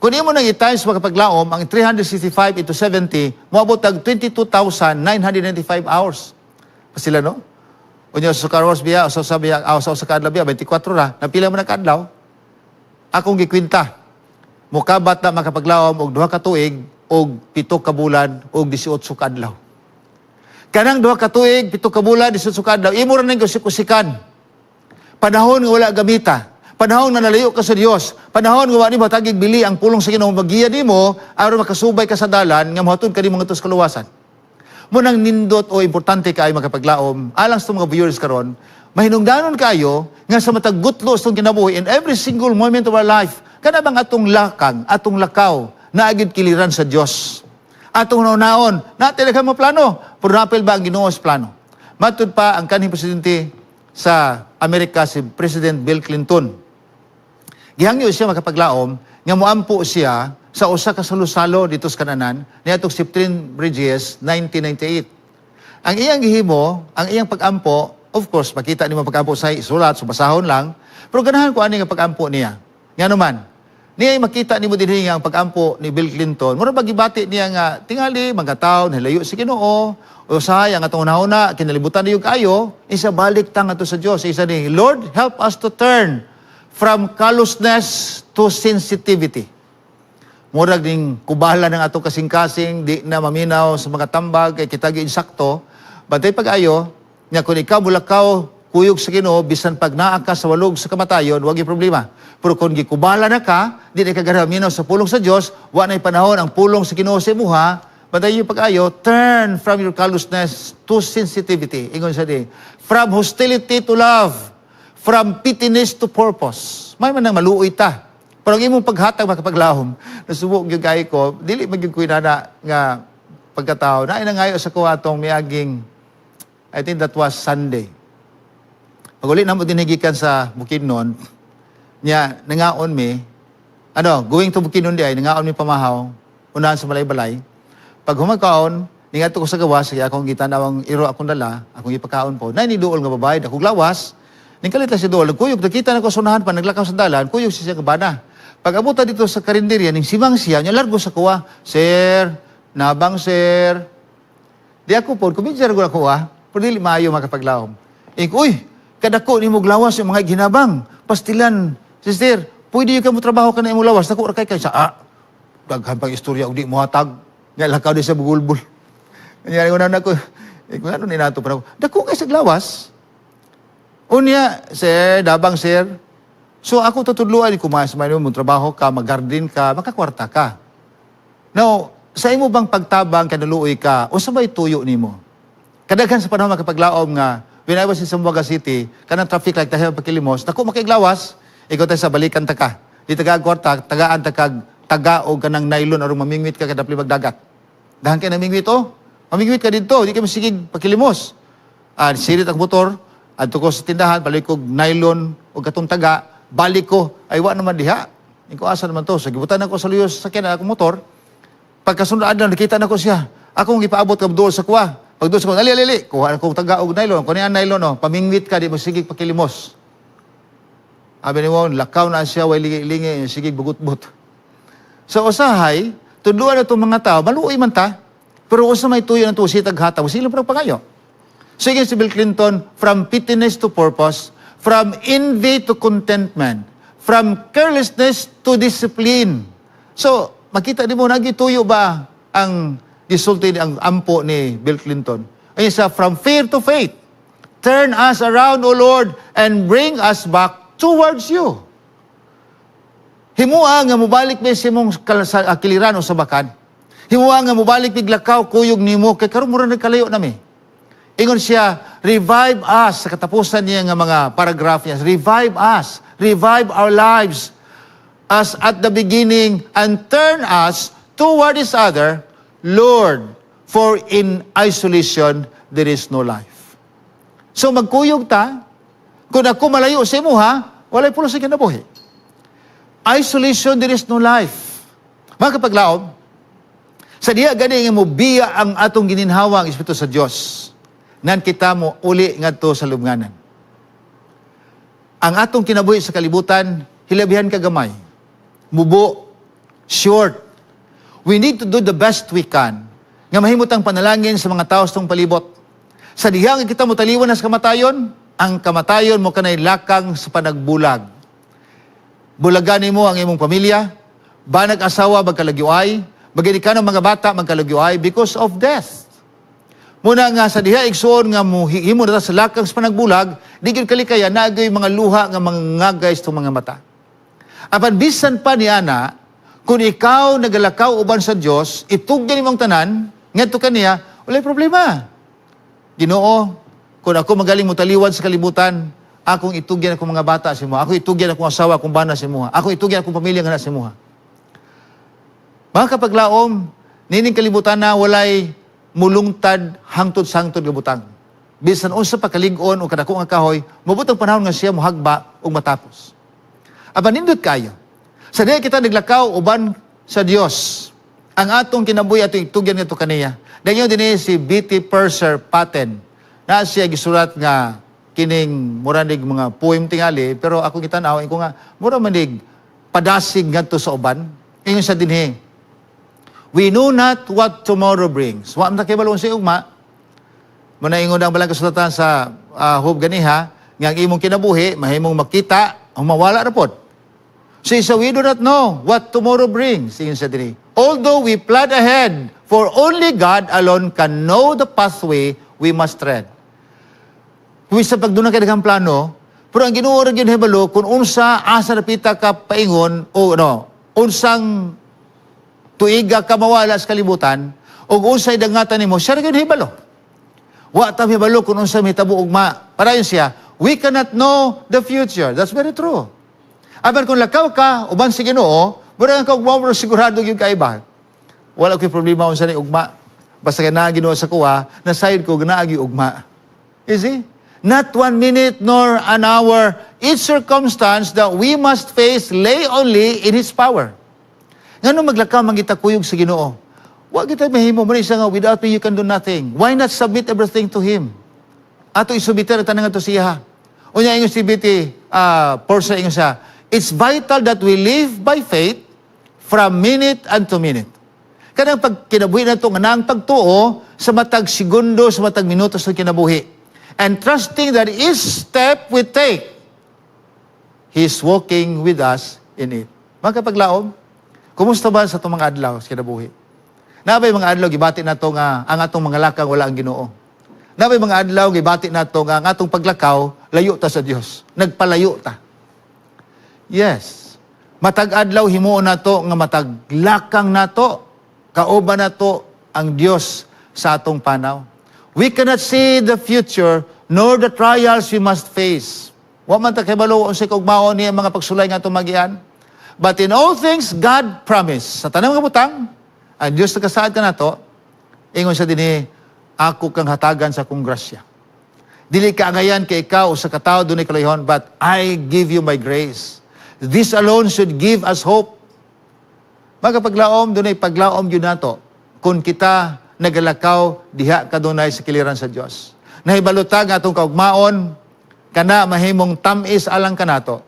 Kung imo nang i-times makapaglaom ang 365 into 70, moabot tag 22,995 hours. Pa sila, no? Unya sa hours biya, sa biya, sa kaadlaw biya 24 ra, napila man na kaadlaw? Akong gikwinta. Mukabat na makapaglaom og 2 ka tuig og 7 ka bulan og 18 ka adlaw. Kanang 2 ka tuig, 7 ka bulan, 18 ka adlaw, imo ra nang usik-usikan. Panahon nga wala gamita. Panahon nga nalayo ka sa Dios. Panahon nga wa nimo tagig bili ang pulong sa Ginoo magiya nimo aron makasubay ka sa dalan nga mohatod ka nimo ngadto sa kaluwasan. Munang nindot o importante kaayo makapaglaom alang sa mga viewers karon, mahinungdanon kayo nga sa matag gutlo sa kinabuhi, in every single moment of our life, kana bang atong lakang, atong lakaw, naagid kiliran sa Dios? Atong naunaon, natin mo plano, pero napil ba ang Ginoo sa plano? Matud pa ang kanhing presidente sa Amerika, si President Bill Clinton. Gihangyo siya makapaglaom nga moampo siya sa usa ka salusalo dito sa Kananan niadtong September 10, 1998. Ang iyang gihimo, ang iyang pag-ampo, of course, makita nimo pag-ampo sa isulat, so basahon lang, pero ganahan ko ani nga pag-ampo niya. Ngano man, niya makita nimo dinhi nga ang pag-ampo ni Bill Clinton, mura ba gibati niya nga tingali mga tawo nahilayo sa Ginoo, usahay ang atong hunahuna kinalibutan niyo kayo, isa balik ta ngadto sa Dios. Isa ni, "Lord, help us to turn from callousness to sensitivity." Murag ning kubala ng atong kasing-kasing, di na maminaw sa mga tambag, kay kita gi insakto. Bantay pag-ayo, nga kung ikaw mulakaw kuyog sa Ginoo, bisan pag naa ka sa walog sa kamatayon, wag yung problema. Pero kung gikubala na ka, di na ka minaw sa pulong sa Dios, wa na'y panahon ang pulong sa Ginoo sa imuha, bantay yung pag-ayo, turn from your callousness to sensitivity. Ingon sa di, from hostility to love, from pettiness to purpose. May man nang maluoy ta. Pero ang imong paghatag makapaglahom, nasubo gyud kay ko, dili man gyud ko inana nga pagkatao. Naay nangayo sa ko atong miaging, I think that was Sunday. Pag-uli na mo dinigikan sa Bukidnon, niya, nangaon mi, ano, going to Bukidnon di ay, nangaon mi pamahaw, unahan sa Malaybalay. Pag humagkaon, ningadto ko sa gawas, kaya akong gitanaw ang iro akong dala, akong ipakaon po. Nay ni duol nga babae, dakog lawas, ning kalit lang si duol, kuyog, nakita na ko sa unahan pa, naglakaw sa dalan, kuyog siya kabana. Pag abuta dito sa karinderya, ning simang siya, niya largo sa kuwa, "Sir, nabang sir." Di ako po, kumidya ko ako ah, pero dili maayo makapaglahom. Ik, "Uy, kadako ni mo lawas yung mga ginabang, pastilan, sister, pwede yung ka mo trabaho ka na imong lawas, dako ra kay kay sa, ah, daghan pang istorya, og di mo hatag, nga lakaw di sa bugulbul." Kanya ko na ako, eh, kung ano ni nato pa ako, dako kay sa lawas. Unya, "Sir, dabang sir." So ako tutudluan, kumayas man mo, trabaho ka, mag-garden ka, makakwarta ka. Now, sa imo bang pagtabang kanaluoy ka, unsa may tuyo nimo? Kadaghan sa panahon makapaglaom nga, when I was in Zamboanga City, kanang traffic light tayo pakilimos, naku makiglawas, ikaw tayo sa balikan ta ka. Di taga kwarta, tagaan ta kag taga o kanang nylon aron mamingwit ka kada dagat. Dahan kay namingwit oh. Mamingwit ka dito, di ka masigig pakilimos. Ah, sirit ang motor, adto ko sa tindahan, balik kog nylon o katong taga, balik ko, ay wa naman diha. Iko asa naman to, sa gibutan ako sa luyo sa sakyan akong motor. Pagkasunod adlaw nakita na ko siya. Akong gipaabot ka dool sa kuha. Pag dool sa kuha, ali ali ali, kuha akong taga og nylon, kuha ang nylon oh, pamingwit ka di mo sigig pakilimos. Abi ni mo, lakaw na siya, way lingi-lingi, sigig bugot-but. So usahay, tudluan na itong mga tao, maluoy man ta, pero usa may tuyo ng tusi taghataw, sila pa pangayo. Sige si Bill Clinton, from pettiness to purpose, from envy to contentment, from carelessness to discipline. So, makita di mo, nagituyo ba ang gisulti ang ampo ni Bill Clinton? Ay sa from fear to faith. "Turn us around, O Lord, and bring us back towards you." Himua nga mobalik mi sa imong kiliran o sabakan. Himuha nga mobalik mig lakaw kuyog nimo kay karon mura nagkalayo nami. Ingon siya, "Revive us," sa katapusan niya nga mga paragraph niya, "Revive us, revive our lives as at the beginning and turn us toward each other, Lord, for in isolation there is no life." So magkuyog ta, kung ako malayo sa imo ha, walay pulos sa kinabuhi. Isolation, there is no life. Mga kapaglaom, sa diha gani nga mobiya ang atong gininhawa ang Espiritu sa Dios, nan kita mo uli ngadto sa lubnganan. Ang atong kinabuhi sa kalibutan, hilabihan kagamay. Mubo, short. We need to do the best we can nga mahimutang panalangin sa mga tao sa atong palibot. Sa diha nga kita motaliwan na sa kamatayon, ang kamatayon mo kanay lakang sa panagbulag. Bulagan nimo ang imong pamilya, banag asawa magkalagyuay, magilikan ang mga bata magkalagyuay because of death. Muna nga sa diha, igsuon, nga mo himo na ta sa lakang sa panagbulag, di gyud kalikaya nagoy mga luha nga mangagay sa mga mata. Apan bisan pa ni ana, kung ikaw nagalakaw uban sa Dios, itugyan nimong tanan ngadto kaniya, walay problema. Ginoo, kung ako magaling motaliwan sa kalibutan, akong itugyan akong mga bata sa imo, ako itugyan akong asawa, akong bana sa imo, ako itugyan akong pamilya nga na sa imo. Mga kapaglaom, nining kalibutan na walay mulungtad hangtod sa hangtod nga butang. Bisan unsa pa kalig-on o kadako nga kahoy, mobot ang panahon nga siya mohagba ug matapos. Apan nindot kayo. Sa diha kita naglakaw uban sa Dios, ang atong kinabuhi atong itugyan ngadto kaniya. Dayon dinhi si B.T. Purser Patten. Na siya gisulat nga kining mura nig mga poem tingali, pero ako gitan-aw ko nga mura manig padasig ngadto sa uban. Ingon siya dinhi, "We know not what tomorrow brings." Wa man ta kabalo sa ugma. Muna ingon ang balang kasulatan sa Job ganiha, nga ang imong kinabuhi, mahimong makita, o mawala ra pod. So we do not know what tomorrow brings. Ingon siya dinhi. "Although we plod ahead, for only God alone can know the pathway we must tread." Kung sa pagduna kay daghang plano, pero ang Ginoo ra gyud hibalo kung unsa asa napita ka paingon o no, unsang tuiga ka mawala sa kalibutan ug unsay dangatan nimo, siya ra gyud hibalo. Wa ta hibalo kung unsa mahitabo ugma. Padayon siya, "We cannot know the future." That's very true. Apan kung lakaw ka uban sa Ginoo, mura ka ugma mo sigurado gyud kaiba. Wala ko'y problema unsa ni ugma. Basta kay naa Ginoo sa kuha, nasayod ko naagi ugma. You see? "Not one minute nor an hour. Each circumstance that we must face lay only in His power." Ngano maglakaw man kita kuyog sa Ginoo? Wa kita mahimo mo siya nga without me you can do nothing. Why not submit everything to Him? Ato isubmit ang tanan ngadto siya. Unya ingon si B.T. Purser, ingon siya, "It's vital that we live by faith from minute unto minute." Kanang pag kinabuhi nato nga naang pagtuo sa matag segundo, sa matag minuto sa kinabuhi. "And trusting that each step we take, He is walking with us in it." Mga kapaglaom, kumusta ba sa itong mga adlaw sa kinabuhi? Nabay mga adlaw gibati nato nga ang atong mga lakang wala ang Ginoo. Nabay mga adlaw gibati nato nga ang atong paglakaw layo ta sa Dios. Nagpalayo ta. Yes. Matag adlaw himuon nato nga matag lakang nato kauban nato ang Dios sa atong panaw. We cannot see the future nor the trials we must face. Wa man ta kabalo unsay kaugmaon niya mga pagsulay nga atong magian. But in all things God promise. Sa tanang mga butang, ang Dios nagasaad kanato, ingon siya dinhi, "Ako kang hatagan sa akong grasya. Dili ka angayan kay ikaw sa katawo dunay kalayhon, but I give you my grace." This alone should give us hope. Mga paglaom, dunay paglaom gyud nato kung kita nagalakaw diha kadunay sa kiliran sa Dios. Nahibalo ta nga atong kaugmaon kana mahimong tamis alang kanato.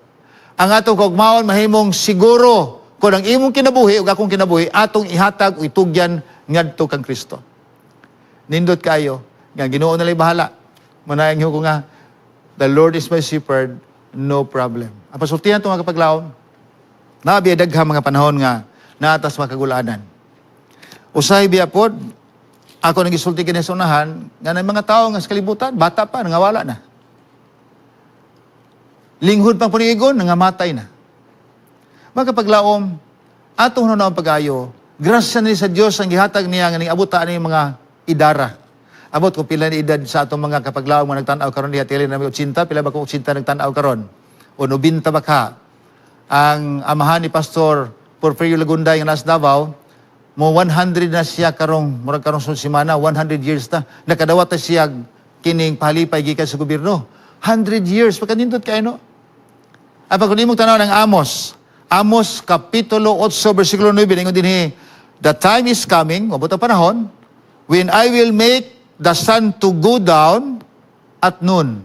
Ang atong kaugmaon mahimong siguro kung ang imong kinabuhi ug akong kinabuhi atong ihatag o itugyan ngadto kang Kristo. Nindot kayo nga Ginoo na lay bahala. Manayang ko nga, "The Lord is my shepherd, no problem." Ang pasultihan itong mga kapaglaom, nabiya daghang mga panahon nga naatas makagulanan. Usahay biya pod, ako nagisulti kini sa unahan, nga na mga tao nga sa kalibutan, bata pa, nangawala na. Linghod pang paniigon, nangamatay na. Mga kapaglaom, atong hunaon pag-ayo, Grasya ni sa Dios ang gihatag niya nga ning abot ta ani mga idara. Abot ko pila ni edad sa atong mga kapaglaom nga nagtan-aw karon diha, tili na may 80, pila ba ko 80 nagtan-aw karon? O 90 ba ka? Ang amahan ni Pastor Porfirio Lagunday nga nasa Davao, mo 100 na siya karong murag karong sunod semana, 100 years na. Nakadawat na siya kining pahalipay gikan sa gobyerno. 100 years, pagkanindot kayo, no? Apan kung imong tanaw ng Amos, Amos Kapitulo 8, versikulo 9, ingon dinhi, "The time is coming," mabot ang panahon, "when I will make the sun to go down at noon."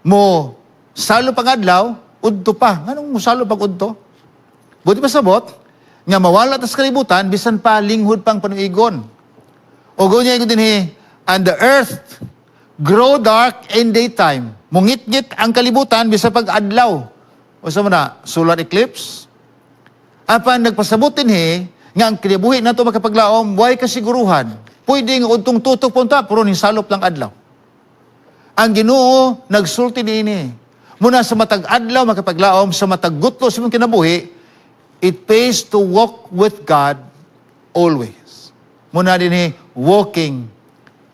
Mo salo pang adlaw, udto pa. Nganong mo salo pag udto? Buot pasabot, nga mawala tas kalibutan, bisan pa linghod pang panuigon. O niya ingon dinhi, "And the earth grow dark in daytime." Mungitngit ang kalibutan bisan pag adlaw. O sa na, solar eclipse? Apan nagpasabot dinhi, nga ang kinabuhi nato makapaglaom, way kasiguruhan. Pwede nga udtong tutok punta, pero ning salop lang adlaw. Ang Ginoo nagsulti niini. Muna sa matag adlaw makapaglaom, sa matag gutlo sa imong kinabuhi, it pays to walk with God always. Muna dinhi, walking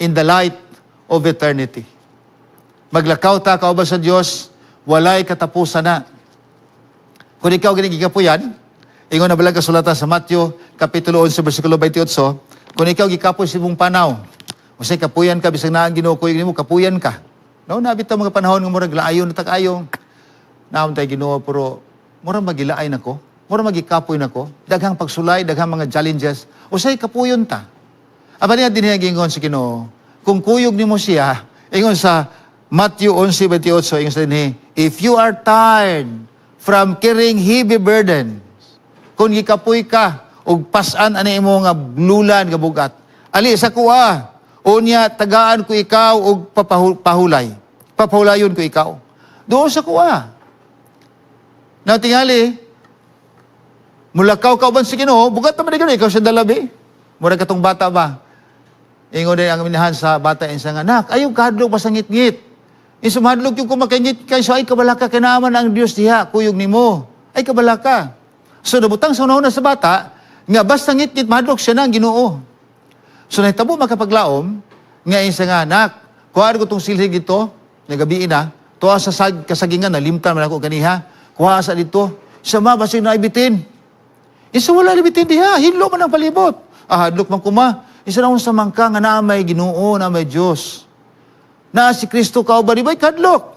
in the light of eternity. Maglakaw ta kauban sa Dios, walay katapusan na. Kung ikaw gini gikapuyan, ingon na balang kasulatan sa Matthew, Kapitulo 11, versikulo 28, kung ikaw gikapoy sa imong panaw, usay kapuyan ka, bisag naa ang Ginoo kuyog nimo, kapuyan ka. No, nabit mga panahon nga murag laayon na takayo. Naon tay Ginoo, pero murag magilaay nako, murag magikapoy nako, daghang pagsulay, daghang mga challenges, usay kapuyon ta. Apan niya din gingon sa Ginoo, kung kuyog nimo siya, ingon sa Matthew 11:28, ingon sa dinhi, "If you are tired from carrying heavy burdens," kung gikapoy ka og pasan ani imo nga lulan nga bugat, "ali sa kuha, unya tagaan ko ikaw og pahulay. Papahulayon ko ikaw." Doon sa kuha. Na tingali, mulakaw ka uban sa Ginoo, bugat naman ikaw, ikaw sa dalabi. Mura katong bata ba? Ingon din ang minahan sa bata insa nga, "Nak, ayaw kahadlok pa sa ngit-ngit. Insa mahadlok yung kumakingit kay so ay kabalaka kinaman ang Dios diha, kuyog nimo. Ay kabalaka." So nabutang sa unahuna sa bata, nga basta ngit-ngit mahadlok siya na ang Ginoo. So nahitabo makapaglaom, nga insa nga, "Nak, kuha ko tong silhig dito, nga gabi na, tuwa sa kasagingan, nalimtan man ako kaniha, kuha sa dito, sa ma, basig na ibitin." Isa wala libitin diha, hinlo man ang palibot. "Ah, hadlok man kuma." Isa na sa mangka nga naa may Ginoo, naa may Diyos. Na si Kristo kauban di ba'y kadlok?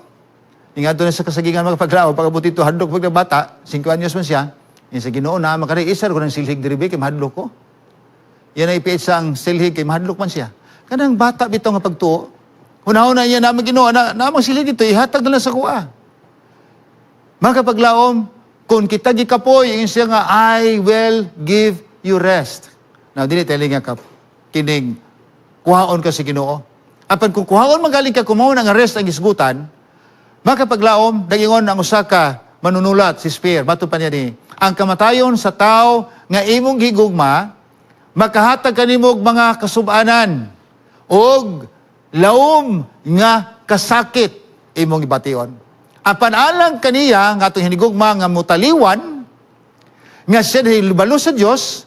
Inga na sa kasagingan mga paglaom, pag-abot ito, hadlok pag bata, 5 anyos man siya, yung sa Ginoo na makari, isa ko ng silhig diri kay mahadlok ko. Yan ay ipiit sa ang silhig kay mahadlok man siya. Kanang bata bitaw nga pagtuo, hunahuna niya na Ginoo, na, na silhig dito, ihatag na lang sa kuha. Mga kapaglaom, kung kita gikapoy, yung siya nga, "I will give you rest." Now, dili tayo nga kap, kining kuhaon ka sa Ginoo. Apan kung kuhaon magaling ka, kumaon ang rest ang isgutan, mga kapaglaom, nagingon ang usa ka manunulat, si Spear, mato pa niya ni, ang kamatayon sa tao nga imong gigugma, makahatag kanimo og mga kasubanan og laom nga kasakit imong ibation. Apan alang kaniya nga atong hinigugma nga mutaliwan, nga siya dahil balo sa Dios,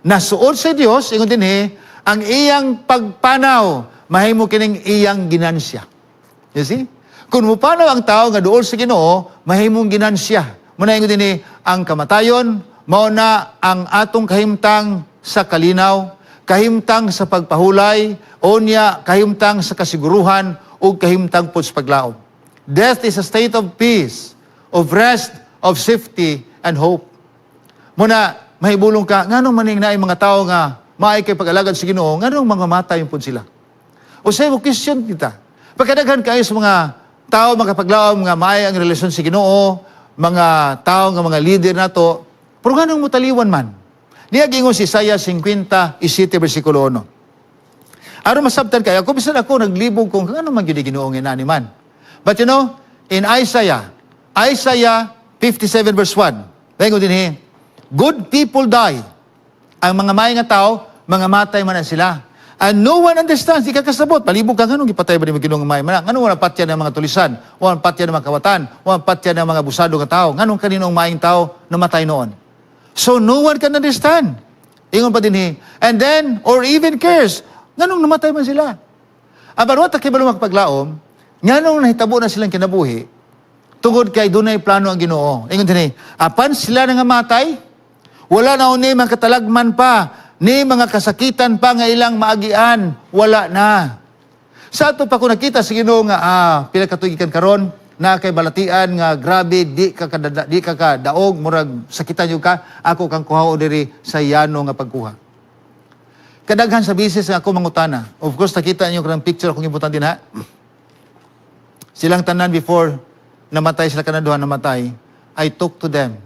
nasuod sa Dios, ingon dinhi, ang iyang pagpanaw, mahimo kining iyang ginansya. You see? Kung mupanaw ang tao nga duol sa Ginoo, mahimong ginansya. Muna ingon dinhi, ang kamatayon, mao na ang atong kahimtang sa kalinaw, kahimtang sa pagpahulay, unya kahimtang sa kasiguruhan, ug kahimtang pod sa paglaom. Death is a state of peace, of rest, of safety, and hope. Muna, mahibulong ka, nganong maning naay mga tao nga maay kay pag-alagad sa Ginoo, nganong mga matay pud sila? O sa question kita. Pagkadaghan kayo sa mga tao makapaglaom nga maay ang relasyon sa Ginoo, mga tao nga mga leader nato, pero nganong mutaliwan man? Niya gingon si Isaiah 57 versikulo 1. Aron masabtan kayo, ako bisan ako naglibog kung ngano man gyud Ginoo nga nani man. But in Isaiah, Isaiah 57 verse 1, Vengo din, "Good people die." Ang mga maay nga tao, mga matay man na sila. "And no one understands." Di ka kasabot. Palibog ka, nganong gipatay ba ni Ginoo nga maay man? Nganong wala patya ng mga tulisan? Wala patya ng mga kawatan? Wala patya ng mga abusado nga tao? Nganong kaninong maayong tao namatay noon? So no one can understand. Ingon pa dinhi. And then, or even curse. Nganong namatay man sila? Apan wa ta kibalo, makapaglaom, nganong nahitabo na silang kinabuhi, tungod kay dunay plano ang Ginoo. Ingon dinhi, apan sila nga matay, wala na ni mga katalagman pa, ni mga kasakitan pa nga ilang maagian, wala na. Sa ato pa kung nakita sa Ginoo nga pila ka tuig kan karon na kay balatian nga grabe, di ka kadaog, murag sakitan gyud ka, ako kang kuhao diri sa yano nga pagkuha. Kadaghan sa bisis nga ako mangutana. Of course, nakita niyo kanang picture akong ibutan dinha. Silang tanan before namatay sila, kanaduha namatay, I talk to them.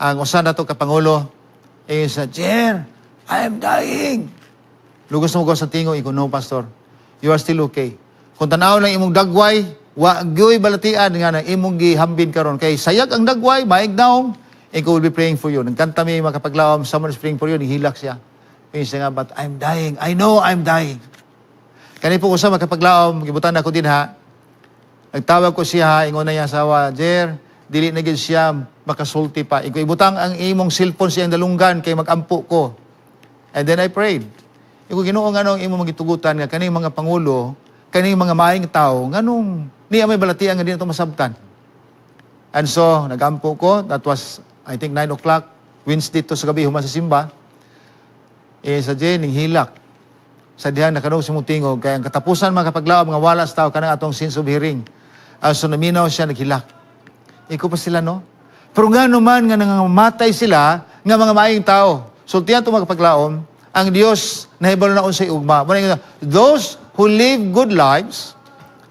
Ang usa na to ka pangulo, eh sa, "Chair, I am dying." Lugos na mo sa tingog, iko, "No, pastor. You are still okay. Kung tanaw lang imong dagway, wa gyoy balatian nga na imong gihambin karon kay sayag ang dagway, maig naong, ikaw will be praying for you." Nagkanta mi, makapaglaom, someone is praying for you, nihilak siya. Kaya siya nga, "But I'm dying. I know I'm dying." Kani po ko sa makapaglaom, gibutan ako dinha. Nagtawag ko siya, ingon na niya asawa, "Jer, dili na gyud siya makasulti pa. Iko, ibutang ang imong cellphone siyang dalunggan kay magampo ko." And then I prayed. Iko, "Ginoo, nganong imong magitugutan nga kaning mga pangulo, kaning mga maayong tao, nganong niya may balatian nga di na ito masabtan?" And so, nagampo ko. That was, I think, 9 o'clock. Wednesday to sa gabi, human sa simba. Eh, sa Jane, ning hilak. Sa dihang nakadungog sa imong tingog. Kaya ang katapusan, mga kapaglaom, mga wala sa tao, kanang atong sense of hearing. So, naminaw siya, naghilak. Iko pa sila, no? Pero nga naman, nga nangamatay sila, nga mga maayong tao. Sultihan ito, mga kapaglaom, ang Diyos nahibalo na unsay ugma. Muna nga, those who live good lives,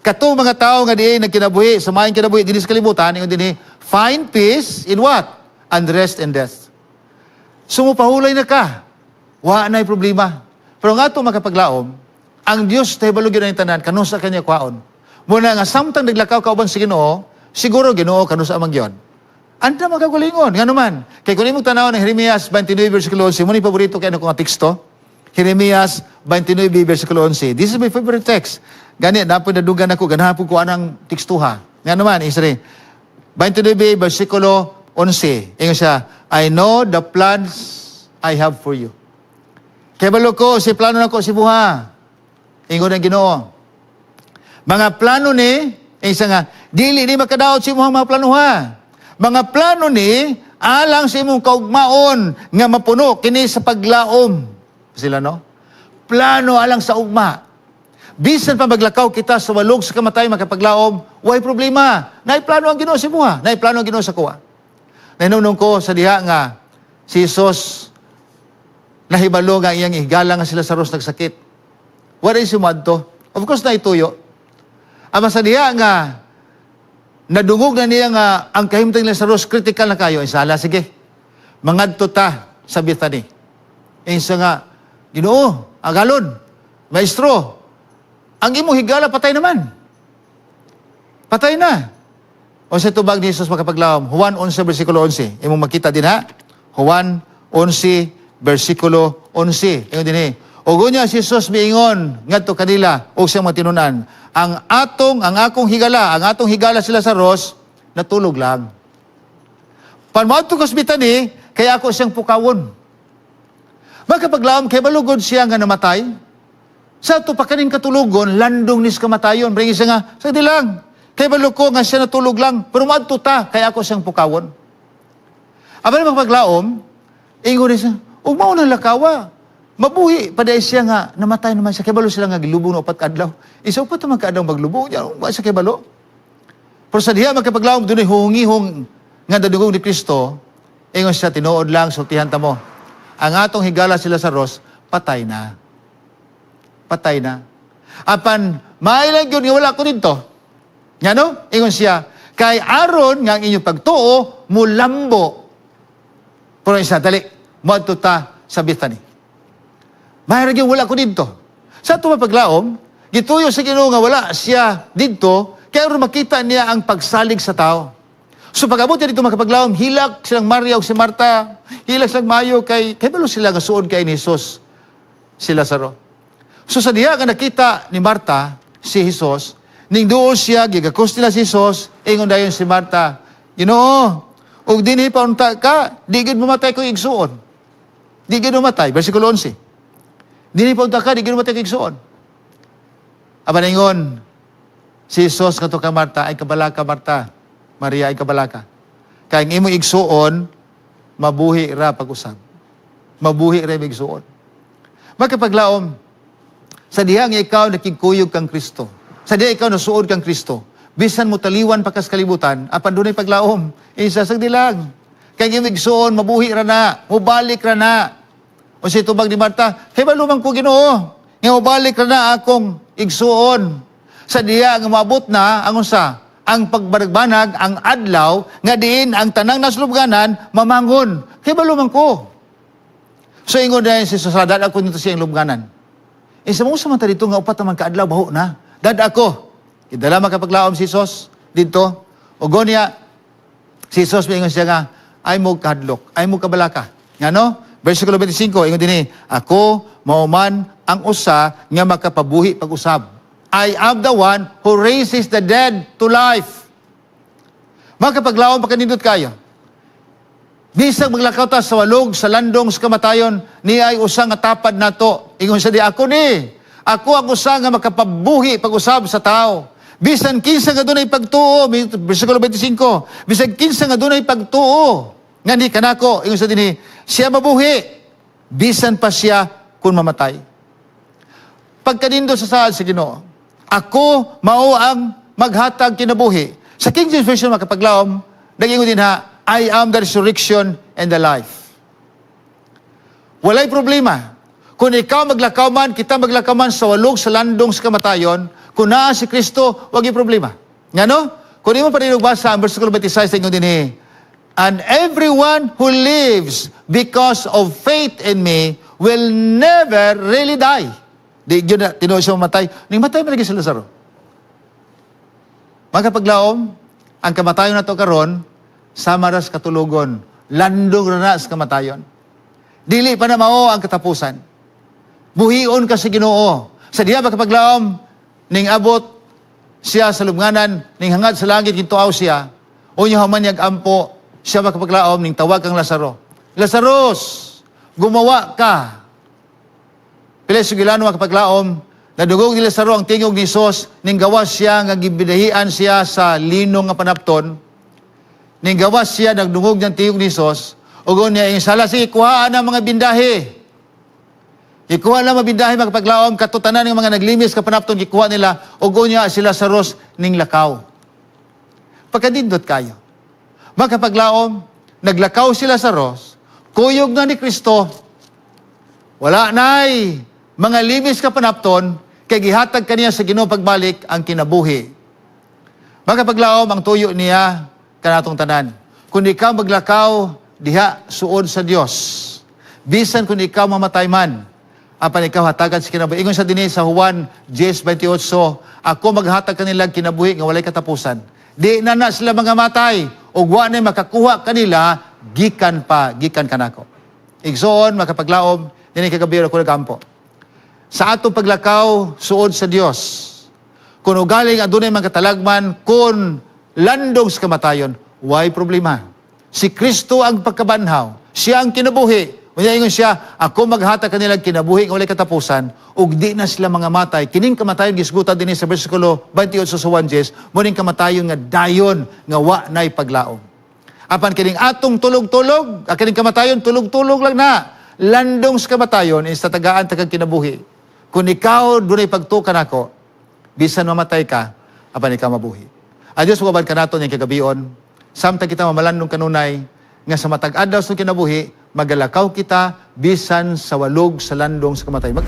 katong mga tao nga diay nagkinabuhi, sa maayong kinabuhi, dinhi sa kalibutan, ingon dinhi, find peace in what? And rest in death. Sumupahulay na ka. Wa na'y problema. Pero nga ito, makapaglaom, ang Diyos nahibalo gyud ang tanan, kanusa kanya kwaon. Muna nga samtang naglakaw ka uban sa Ginoo, siguro Ginoo kanusa man gyud. Anda magkagalingon, nga naman. Kay kung imong tanaw ng Jeremias 29 versikulo 11, mo ni paborito kay ano ko nga teksto. Jeremias 29 versikulo 11. This is my favorite text. Gani, napoy nadugan ako, ganahan po ko anang tekstuha. Nga naman, isri. 29 versikulo 11. Ingon siya, "I know the plans I have for you." Kay balo ko, si plano nako sa imuha. Ingon ang Ginoo. Mga plano ni, isa nga, dili ni makadaot sa imong mga planuha. Mga plano ni, alang sa imong kaugmaon, nga mapuno kini sa paglaom. Sila, no? Plano alang sa ugma. Bisan pa maglakaw kita sa walog sa kamatay, makapaglaom, way problema. Naay plano ang Ginoo sa imuha. Naay plano ang Ginoo sa kuha. Nahinumdum ko sa diha nga si Jesus nahibalo nga iyang higala nga si Lazarus nagsakit. Wala si muadto. Of course, naituyo. Ama sa diha nga nadungog na niya nga ang kahimtang ni Lazarus critical na kayo, insala, sige. Mangadto ta sa Bethany. Insa nga, "Ginoo, agalon, maestro, ang imong higala patay naman. Patay na." O sa tubag ni Jesus, makapaglawom, Juan 11, versikulo 11. Imong makita dinha. Juan 11, versikulo 11. Ingon dinhi. O gunya si Jesus miingon ngadto kanila og siyang mga tinunan, Ang akong higala, ang atong higala si Lazarus, natulog lang. Pan moadto ko sa Bethany, kaya ako siyang pukawon. Makapaglaom, kay balugod siya nga namatay. Sa ato pa kaning katulogon, landong nis kamatayon. Bringi siya nga, sa lang. Kay balo ko nga siya natulog lang, pero moadto ta, kaya ako siyang pukawon. Apan magpaglaom, ingon siya, ug mao nang lakawa. Mabuhi, paday siya nga, namatay naman siya. Kay balo sila nga gilubong na 4 ka adlaw. Isa 4 man kaadlaw maglubong niya, wa siya kay balo. Pero sa diha magkapaglaom, dunay hungihong nga dadugong ni Kristo, ingon siya, "Tinuod lang, sultihan ta mo. Ang atong higala si Lazarus, patay na. Patay na. Apan, maayo gyud nga wala ko didto." Ngano? Ingon siya, "Kay aron nga ang inyong pagtuo, mulambo." Pero isa, dali, moadto ta sa Bethany. Maayo gyud wala ko didto. Sa ato mapaglaom, gituyo sa Ginoo nga wala siya didto, kaya aron makita niya ang pagsalig sa tao. So pag-abot niya dito, makapaglaom, hilak silang Maria ug si Marta, hilak silang Mayo kay balo sila nga suod kay ni Jesus si Lazaro. So sa diha nga nakita ni Marta si Jesus, ning duol siya, gigakos nila si Jesus, ingon dayon si Marta, "Ginoo, Ug dinhi pa unta ka, di gid mamatay akong igsuon. Di gid mamatay. Versikulo 11. Dinhi pa unta ka, di gid mamatay akong igsuon. Apan ingon si Jesus kato kang Marta, "Ay kabalaka, Marta. Maria, ay kabalaka. Kay ang imong igsuon, mabuhi ra pag-usab." Mabuhi ra imong igsuon. Makapaglaom, sa diha nga ikaw nakigkuyog kang Kristo, sa diha ikaw nasuod kang Kristo, bisan mo taliwan pa kas kalibutan, apan dunay paglaom. Isa sa dilang. Kay ang imong igsuon, mabuhi ra na, mubalik ra na. O si tubag ni Marta, "Kabalo man ko, Ginoo, nga mubalik ra na akong igsuon." Sa diha nga maabot na ang unsa? Ang pagbanagbanag, ang adlaw, nga diin ang tanang naslubganan, mamangon. Kabalo man ko. So ingon na si Jesus, "Dad ako nito siyang lubganan." Eh sa mga man ta dito nga 4 naman kaadlaw, baho na. Dad ako. Kidala makapaglaom si Jesus dito. O niya, si Jesus moingon siya nga, "Ay mo kahadlok, ay mo kabalaka." Ngano? Versikulo 25, ingon dinhi, "Ako mao man ang usa nga makapabuhi pag-usab." I am the one who raises the dead to life. Makapaglaom, pakanindot kayo. Bisag maglakaw ta sa walog, sa landong, sa kamatayon, ni ay usa nga tapad nato. Ingon siya di, "Ako ni. Ako ang usa nga makapabuhi pag-usab sa tao. Bisan kinsa nga dunay pagtuo," versikulo 25, "bisan kinsa nga dunay pagtuo, nga ni kanako," ingon sa dinhi, "siya mabuhi, bisan pa siya kung mamatay." Pagkanindot sa saad sa Ginoo, "Ako mao ang maghatag kinabuhi." Sa King James Version, makapaglaom, nag-ingon din ha, "I am the resurrection and the life." Walay problema. Kung ikaw maglakaw man, kita maglakaw man sa walog sa landong sa kamatayon, kung naa si Kristo, wag yung problema. Ngano? Kung imo pa rin basa ang versikulo 26, ingon din eh, "And everyone who lives because of faith in me will never really die." Di yun na, tinuod siya mamatay. Ning matay man lagi si Lazaro. Mga kapaglaom, ang kamatayon na to karon, sama ras katulogon. Landong ra na sa kamatayon. Dili pa na mao ang katapusan. Buhion ka sa Ginoo. Sa diha makapaglaom, ning abot siya sa lubnganan, ning hangad sa langit, gintuaw siya. Unya human niyag ampo, siya makapaglaom, ning tawag kang Lazaro. "Lazarus, gumawa ka." Pila sugilano, makapaglaom, nadungog ni Lazaro ang tingog ni Jesus, ning gawas siya nga gibidahian siya sa lino nga panapton. Ning gawas siya, nagdungog ng tingog ni Jesus, ug niya ing sala, "Sige, kuhaan ang mga bindahe." Ikuha lang mabindahe, makapaglaom, katutanan ng mga naglimis ka panapton, gikuha nila, ug niya si Lazarus ning lakaw. Pagkadindot kayo. Makapaglaom, naglakaw si Lazarus, kuyog na ni Kristo, wala na'y mga limis ka panapton, kay gihatag kaniya sa Ginoo pagbalik ang kinabuhi. Makapaglaom, ang tuyo niya kanatong tanan. Kung ikaw maglakaw diha suod sa Dios, bisan kung ikaw mamatay man, apan ikaw hatagan sa kinabuhi. Ingon sa dinhi sa Juan 10:28, "Ako maghatag kanila kinabuhi nga walay katapusan. Di na na sila mga matay, ug wa na makakuha kanila gikan pa gikan kanako." Igsoon, makapaglaom, dinhi kagabi ako nagampo. Sa atong paglakaw suod sa Dios, kung ugaling adunay mga katalagman, kung landong sa kamatayon, way problema. Si Kristo ang pagkabanhaw. Siya ang kinabuhi. Unya ingon siya, "Ako maghatag kanila kinabuhi nga walay katapusan, ug di na sila mga matay." Kining kamatayon gisgutan dinhi sa versikulo 28 sa 1, mo ning kamatayon nga dayon nga wa nay paglaom. Apan kining atong tulog-tulog, ang kining kamatayon tulog-tulog lang na. Landong sa kamatayon is tatagaan ta kag kinabuhi. Kung ikaw dunay pagtuo kanako, bisan mamatay ka, apan ikaw mabuhi. Ang Diyos mukaban kanato niyang kagabion, samtang kita mamalandong kanunay, nga sa matag adlaw sa kinabuhi, magalakaw kita bisan sa walog sa landong sa kamatayon.